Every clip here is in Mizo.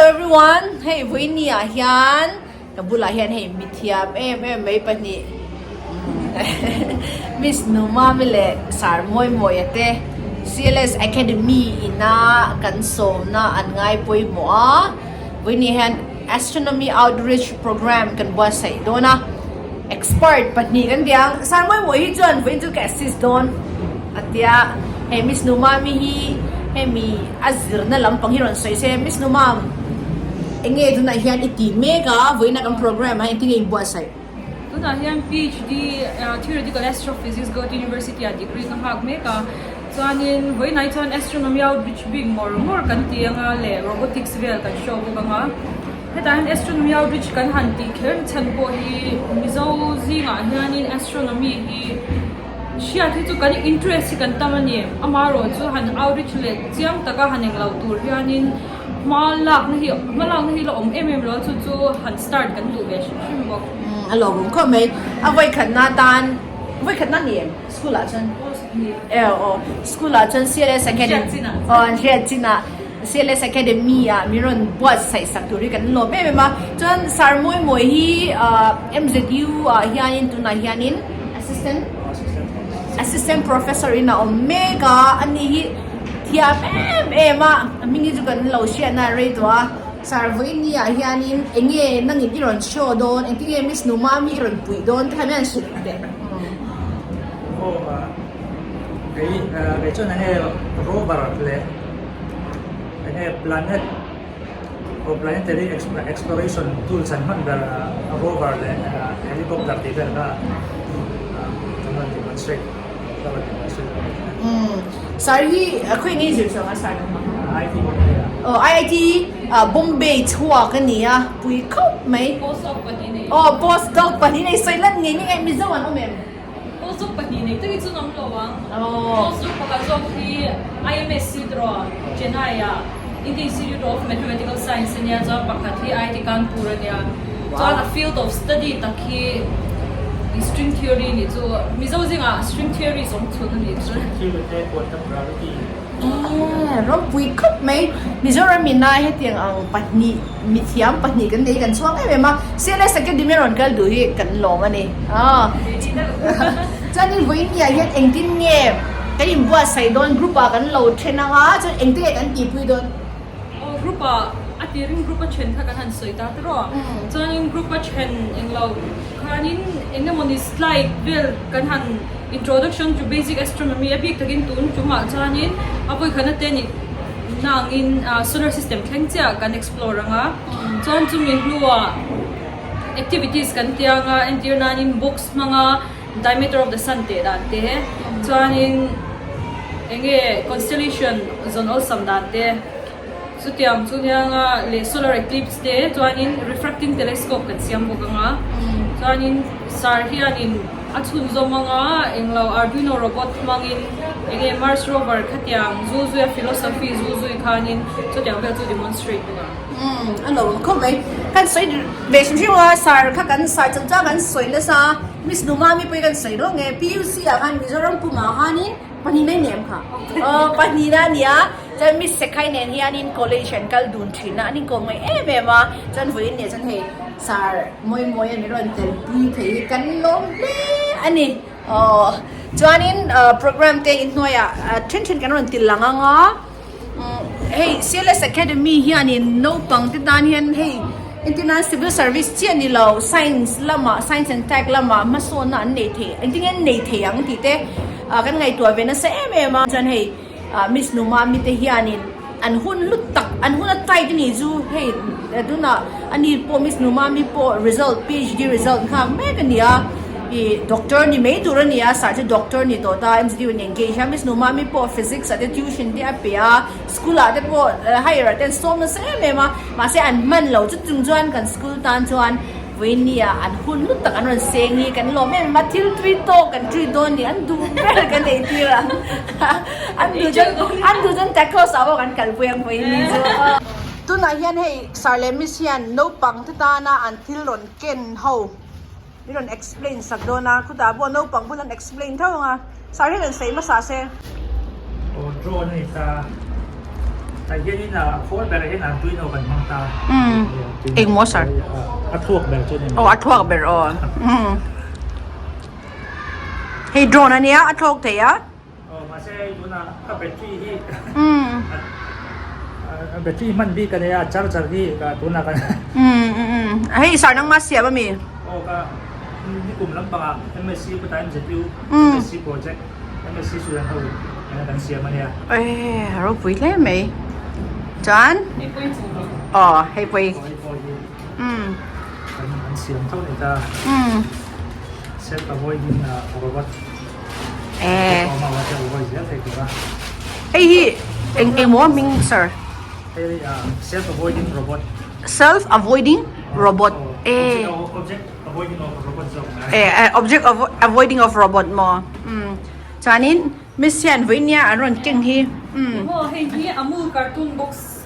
everyone, hei vawiini ah hian ka bulah hian hei mithiam em em mai pahnih Miss Numami leh Sir Mawimawia te CLS Academy ina kan sawmna an ngai pawimawh a, vawiini hian Astronomy Outreach Programme kan buatsaih dawn a, expert pahnih kan ti ang, Sir Mawimawia hi chuan vawiin chu ka assist dawn a tia, hei Miss Numami hi hemi a zirna lampang hi rawn sawi se, Miss Numam enge tunah hian i ti mek a, vawiina kan programme ah hian engtin nge in buatsaih? Tunah hian PhD Theoretical Astrophysics Goethe University ah degree ka nghak mek a, chuanin vawiinah hi chuan Astronomy outreach bik ngawr ngawr kan ti anga leh Robotics vel kan show bawk anga, hetah hian Astronomy outreach kan han tih kher chhan pawh hi Mizo zingah hianin Astronomy hi Hriat hi chu kan interest hi kan tam a ni. Amaherawhchu han outreach leh chiang taka han englo tur hianin hma lakna hi hma lakna hi la awm em em lo a, chu chu han start kan duh ve hrim hrim bawk. A lawmawm khawp mai. A vawikhatna tan vawikhatna ni em school ah chuan? Aw aw school ah chuan CLS Academy aw an hriat chinah CLS Academy ah min rawn buatsaih sak tur hi kan lawm em em a. Chuan Sir Mawimawi hi MZU ah hianin tunah hianin Assistant Assistant Professor in a awm mek a, ani hi thiam em em a, a hming hi chu kan lo hriatna a rei tawh a, Sir vawiini ah hianin eng nge nangin i rawn show dawn, engtin nge Miss Numami i rawn puih dawn te kha hian hrilh teh. Aw kei kei chuan enge rover leh enge planet Aw planetary exploration tools an hman ber rover leh helicopter tih vel kha kan rawn demonstrate ka rawn demonstrate a ni. Umm sir hi khawi nge zir chhuak a sir nangmah? IIT Bombay ah. Aw IIT Bombay chhuak a ni a pui khawp mai. Postdoc pahnih nei. Aw postdoc pahnih nei sawi lan ngei ngei Mizo an awm em? Postdoc pahnih nei tak hi chu an awm lo ang. Postdoc pakhat zawk hi IMSC tawh Chennai ah Indian Institute of Mathematical Science a nia chuan pakhat hi IIT Kanpur a nia. Chuan a field of study tak hi string theory a nih chu. Mizo zingah string theory zawng chhun a nih chu. String theory te quantum gravity. Eee ropui khawp mai. Mizoram ina hetiang ang pahnih mithiam pahnih kan nei kan chhuak em em a, CLS Academy a rawn kal duh hi kan lawm a ni. Aw chuanin vawiin ah hian engtin nge kan inbuatsaih dawn group ah kan lo then ang a, chuan engtin nge kan tihpui dawn? Aw group ah a tirin group a then kha kan han sawi ta tawh a, chuanin group a then englo khanin eng emawni slide vel kan han introduction to basic astronomy a bik takin tun tumah chuanin a vawikhatna te nih na angin solar system thleng chiah kan explore ang a, chuan chumi hnuah activities kan tia anga entir nanin box hmanga diameter of the sun teh dan te chuanin eng nge constellation zawn awlsam dan te chutiang chu nia anga leh solar eclipse te chuanin refracting telescope kan siam bawk anga chuanin sir hianin a chhunzawm anga englo Arduino robot hmangin eng nge Mars rover khatiang zu zui a philosophy zu zui khanin chutiang vel chu demonstrate bawk ang. Umm a lo awm khawp mai. Kan sawi ve hrim hrim a, sir kha kan sir chungchang kan sawi nasa a, Miss Numami pawh hi kan sawi rawh nge PUC ah khan Mizoram pumah khanin pahnihna i nem kha aw pahnihna a ni a, chuan Miss Sekhai nen hianin college an kal dun thin a, an inkawm ngaih em em a, chuan vawiin nih chuan hei sir Mawimawi a min rawn telpui thei hi kan lawm hle a ni aw chuanin programme te inhnuaiah then then kan rawn ti lang ang a. Hei CLS Academy hianin naupang te tan hian hei entirnan civil service chiah ni lo science lamah science and tech lamah hmasawnna an nei thei engtin nge an nei thei ang tih te ah kan ngaihtuah ve nasa em em a chuan hei ah Miss Numami te hianin an hun hlu tak an hun a tight a nih chu hei tunah ani pawh Miss Numami pawh result PhD result nghak mek a ni a. Ih doctor ni mai tur a ni a, sir chu doctor ni tawh ta MCU in engage a, Miss Numami pawh physics ah te tuition te a pe a, school ah te pawh higher ah te an sawm nasa em em a, mahse an hman lo chu chung chuan kan school tan chuan vawiini ah an hun hlut tak an rawn seng hi kan lawm em em a, thil tui tawk kan treat dawn ni an duh ber kan ei tir ang an duh chuan an duh chuan tacos ah pawh kan kalpui ang vawiini chu. Tunah hian hei sir leh miss hian naupang te tana an thil rawn ken ho. Min rawn explain sak dawn a, khutah pawh naupang pawn an explain tho ang a, sir hian rawn sawi hmasa se. Aw drone a ni ta. Tah hianin a khawl berah hian Arduino kan hmang ta. Eng maw sir? A thluak ber chu a ni mai. Aw a thluak ber aw. Hei drone a nia a thlawk thei a. Aw mahse hei tunah a battery hi a battery hman bik a nia a charger hi tunah kan. Hei sir nangmah siam a mi? Aw ka nikum lampangah MSc kutah MZU MSc project. MSc student ho ena kan siam a nia. Eh, ropui hle mai. Chuan? Hei pawh hi chu rawh. Aw, hei pawh hi. Hei pawh hi. Umm. Kan an siam tho ni ta. Umm. Self avoiding robot. Eh. Awm a te avoid zel thei tur a. Hei hi eng eng maw hming sir? Hei self avoiding robot. Self avoiding robot. Eh. Object Avoiding of robot zawk mai. Eh, eh, object of avoiding of robot maw. Um, chuanin Miss hian vawinia an rawn keng hi. Um. Maw hei hi Amul cartoon box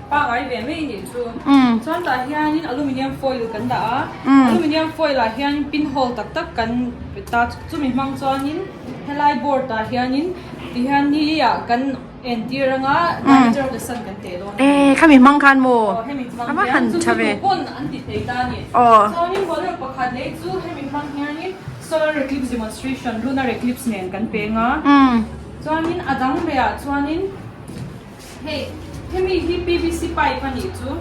pangai ve mai nih chu. Um. Chuan tah hianin aluminium foil kan dah a. Um. Aluminium foil ah hian pin hole tak tak kan ta chumi hmang chuanin helai board ah hianin tihian ni ah kan Entir anga diameter of the sun kan teh dawn. Eh, khami hmang khan maw? Aw, hemi hmang A va han hian tha ve. chu chu pawn an ti thei ta a ni. Aw. Chuanin model pakhat leh chu hemi hmang hianin solar eclipse demonstration, lunar eclipse nen kan peng a. Chuanin a dang lehah chuanin hei hemi hi PVC pipe a nih chu.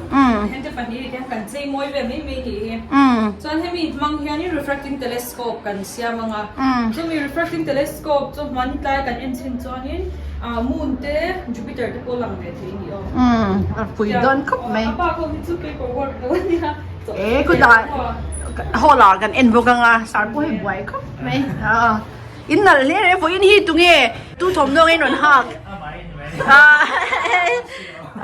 Hengte pahnih hian kan chei mawi vel mai mai nih hi. Chuan hemi hmang hianin refracting telescope kan siam ang a. Chumi refracting telescope chu hman tlai kan en chhin chuanin moon te Jupiter te pawh lang ve thei a ni aw. A pui dawn khawp mai. A bak ho hi chu paper work lo a nia. E khutah hall ah kan en bawk ang a sir pawh hei buai khawp mai. In nalh hle reng vawiin hi tunge tu thawmhnaw nge rawn hak.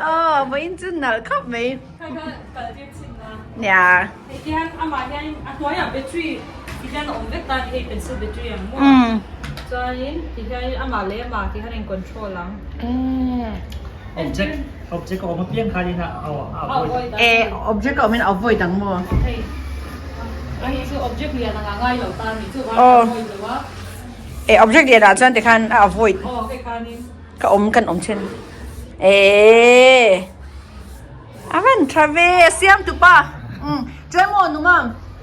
Aw vawiin chu nalh khawp mai. Kha kha kal tir chhin na. Nia. Hei hian amah hian a hnuaiah battery ti hian a awm vek ta a ni hei pencil battery ang maw chuanin ti hianin amah leh amah ti hian a in control ang. Object object a awm apiang khanin a avoid. Eh object a awmin a avoid ang maw. Hei hei chu object lian anga ngai lo ta a ni chuvang a avoid lo a. Eh object lian ah chuan tikhan a avoid. Aw hei khanin. Ka awm kan awm thin. Eh. A van tha ve a siam tu pa. Umm chuan maw nunga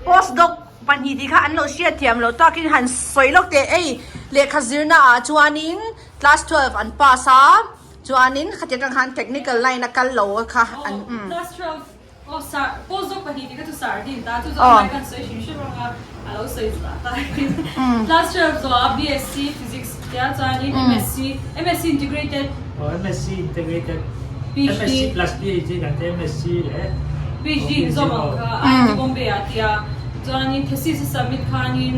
post doc pahnih tih kha an lo hriat thiam loh takin han sawi lawk teh ei lehkha zirna ah chuanin class 12 an pass a chuanin khati atang khan technical line a kal lo kha an umm. Class 12 aw sar post doc pahnih tih kha chu sar din ta chu chu mai kan sawi hrim hrim anga a lo sawi zah ta class 12 zawh a BSc physics tia chuanin MSc MSc integrated Aw MSc integrated MSc plus PhD kan ti MSc leh PhD in zawm ang kha IIT Bombay ah tia chuanin thesis a submit khanin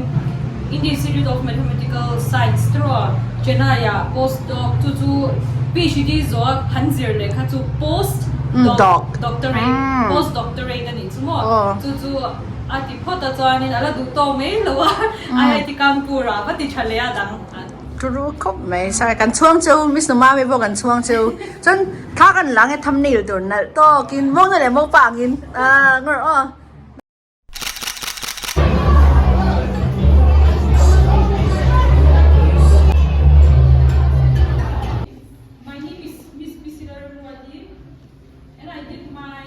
Indian Institute of Mathematical Science tiraw Chennai ah post doc chu chu PhD zawh han zir leh kha chu post doc doctorate post doctorate a nih chu maw chu chu a ti phawt a chuanin a la duh tawk mai lo a IIT Kanpur ah va ti tha leh a dang. Turu khawp mai sir kan chhuang cheu Miss Numami pawh kan chhuang cheu chuan thla kan la nge thumbnail tur nalh tawkin mawngna leh mawngpa angin ah ngawr aw. My name is Miss Priscilla Ruali and I did my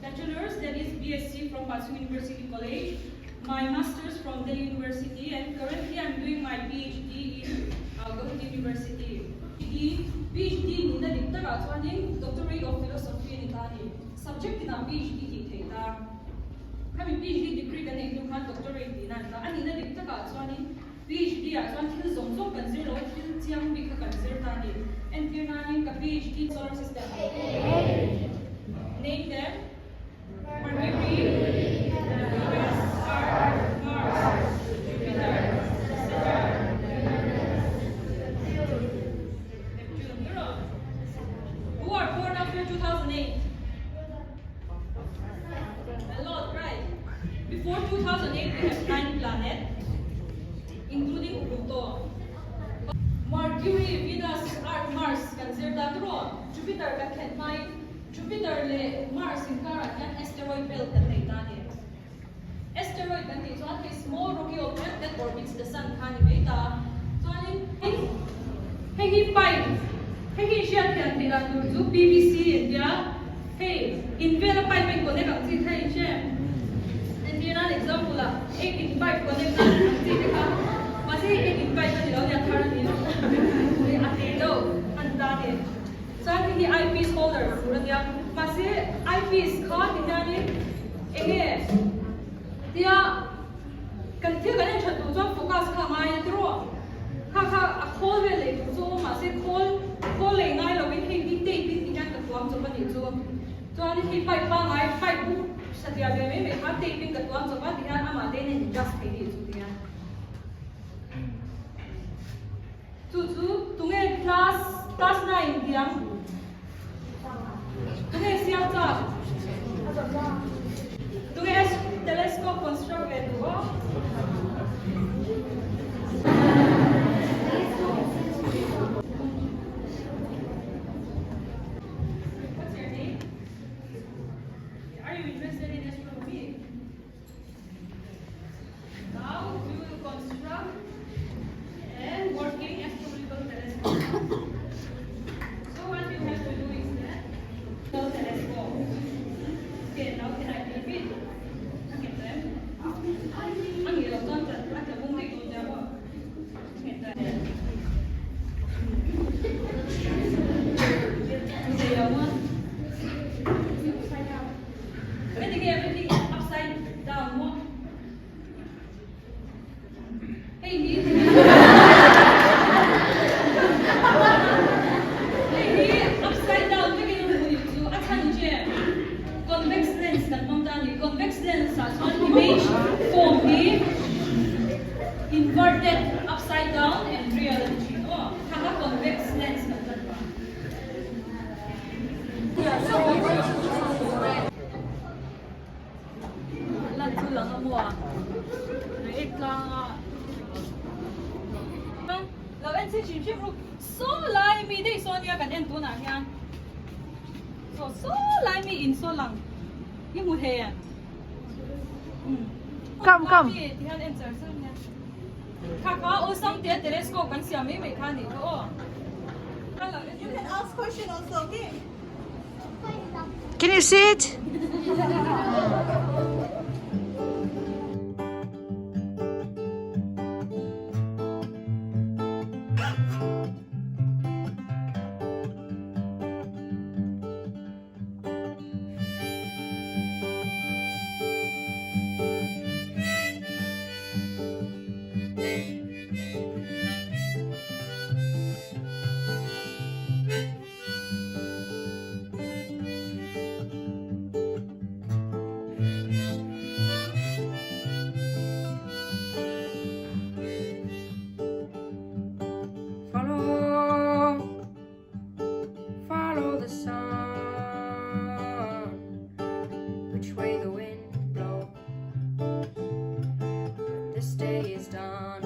bachelor's that is BSc from Pasung University College. My masters from Delhi University and currently I'm doing my PhD in Guwahati University. PhD nihna dik takah chuanin Doctorate of Philosophy a ni ta a ni. Subject tinah PhD tih theih ta. Khami PhD degree kan neih hnu khan Doctorate tihna a ni ta. A nihna dik takah chuanin PhD ah chuan thil zawng zawng kan zir lo a, thil chiang bik kha kan zir ta a ni. Entir nanin ka PhD solar system name them. Jupiter kan thlen hmain Jupiter leh Mars inkarah hian asteroid belt kan nei ta a ni. Asteroid kan tih chuan hei small rocky object that orbits the sun kha a ni mai ta. Chuanin hei hi pipe. Hei hi hriat thiam theih dan tur chu PVC an tia, hei in vela pipe a in connect ang chi kha in hre em? Entir nan example ah egg in pipe connect na ang chi te kha, mahse hei egg in pipe a ni lo nia thar a ni lo, a te deuh a ni ta a ni. Chuan hei hi eyepiece holder tur a nia, mahse eyepiece kha ti hianin enge tia Kan thil kan en that duh chuan focus kha a ngai a tiraw? Kha kha a khawl vel lei duh chu awm mahse khawl khawl lei ngai lovin hei hi tape in ti hian ka tuam chawp a nih chu. Chuanin hei pipe pangai pipe buk satliah ve mai mai kha tape in ka tuam chawp a ti hian amah te in a in adjust thei nih chu ti hian. Chu chu tunge class class 9 tiang tunge siam chak tunge telescope construct ve duh aw. What's your name? Are you interested in astronomy? How to construct and working astronomical telescope. So what you have to do is that telescope. Okay, now can I flip it? A nghet em? A nghet lo chuan a tla bung daih dawn nia aw. A nghet em? Thei lo maw? Heti nge everything upside down maw? Hei hi Hei hi upside down vekin a hmu nih chu a chhan che convex lens kan hmang ta a ni. Convex lens ah chuan image form hi inverted upside down and real a ni thin aw. Kha kha convex lens kan hman vang. Lan chu lang a maw a rei tlang a lo en chhin hrim hrim ruk saw lai mi daih saw nia kan en tunah hian saw saw lai mi in saw lang i hmu thei em Come come ti hian en char char nia kha kha awlsam tia telescope kan siam mai mai kha a nih kha aw. You can ask question also, okay? Can you see it? Follow, follow the sun, which way the wind blows. When this day is done,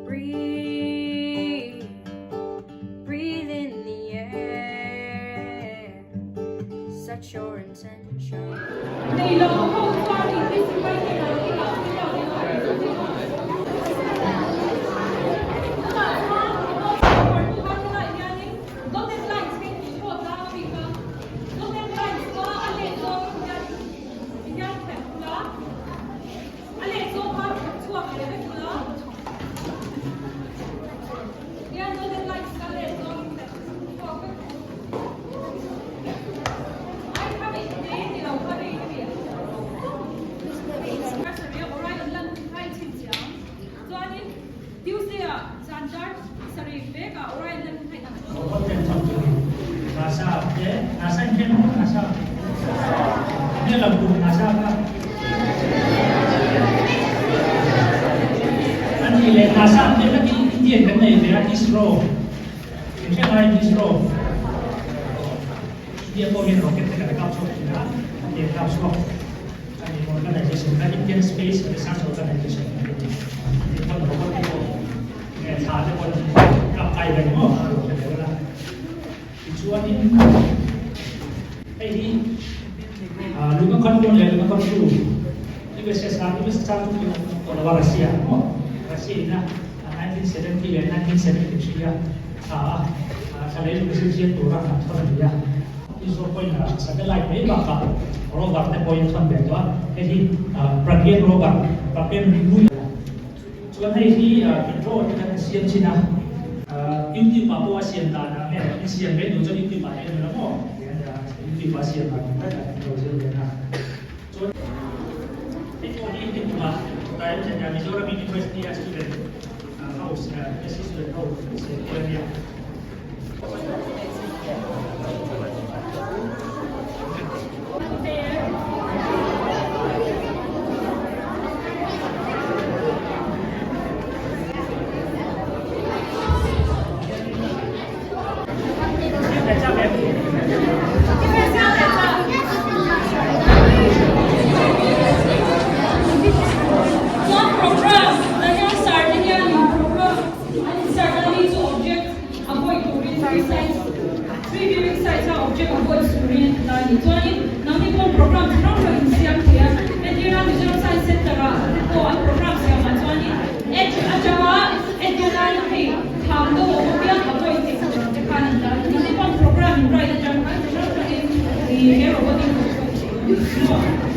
breathe, breathe in the air, set your intention. Nei lo ho chuan in hi sipai te lo ti lo ti lo ti lo. Tunah chuan tunah hianin dotted lines hi tih chhuak tlang a bik a. Dotted lines kha a let zawng hian hian khelh thul a, a let zawng kha khelh chhuak leh vek thul a. Hian dotted lines kha a let zawng khelh chhuak vek thul. Ai kha mi te ni lo kha hei hi mi. Sarih Orion lan hun kha i chhinchhiam. Chuanin Tuesday ah zan dar sarih vekah Orion lan hun kha i ang. Robot ten chang chu ni. NASA te, NASA in hian maw NASA? Nge lam tur NASA kha? A nih leh NASA te kha Indian kan nei ve a, ISRO. In hre ngai ISRO. India pawh hian rocket te kan kap chhuak thin a, an in kap chhuak. A ni organization kha Indian Space Research Organization an ti. Ti pawn robot te pawh nge thla te pawn kap kai ve maw a lo hre deuh la. Tichuanin hei hi Lunokhod 1 leh Lunokhod 2 USSR USSR chu tih awm tawh lo a Russia maw Russia ina. 1970 leh 1973 a thla a thla lei lung zirchian tura an thawn a ni a. ISRO pawhin satellite mai bakah rover te pawhin a thawn ve tawh a, hei hi Pragyan rover, Pragyan Ringu chuan hei hi drone te kan siam thin a, YouTube ah pawh a siam dan ah nge in siam mai duh chuan YouTube ah hian a ni lo maw? YouTube ah a siam dan ang vek a lo zir ve na. Chuan hei pawh hi hei tumah Mizoram University a student house SC student ho siam kual a nia. Chuan program ah hian sir te hianin program an insert a ni chu object avoid turin three sites three viewing sites a object avoid turin an ta a ni. Chuanin nangni pawh program chi hrang hrang insiam thei a, entirna Mizoram Science Centre ah te pawh an program siamah chuanin edge atanga entirna hei thlam do awm apiang avoid theih tur ang te khan an ta a ni. Nangni pawh program in write atang khan chi hrang hrangin he robotic pawh chu an thei dawn a ni.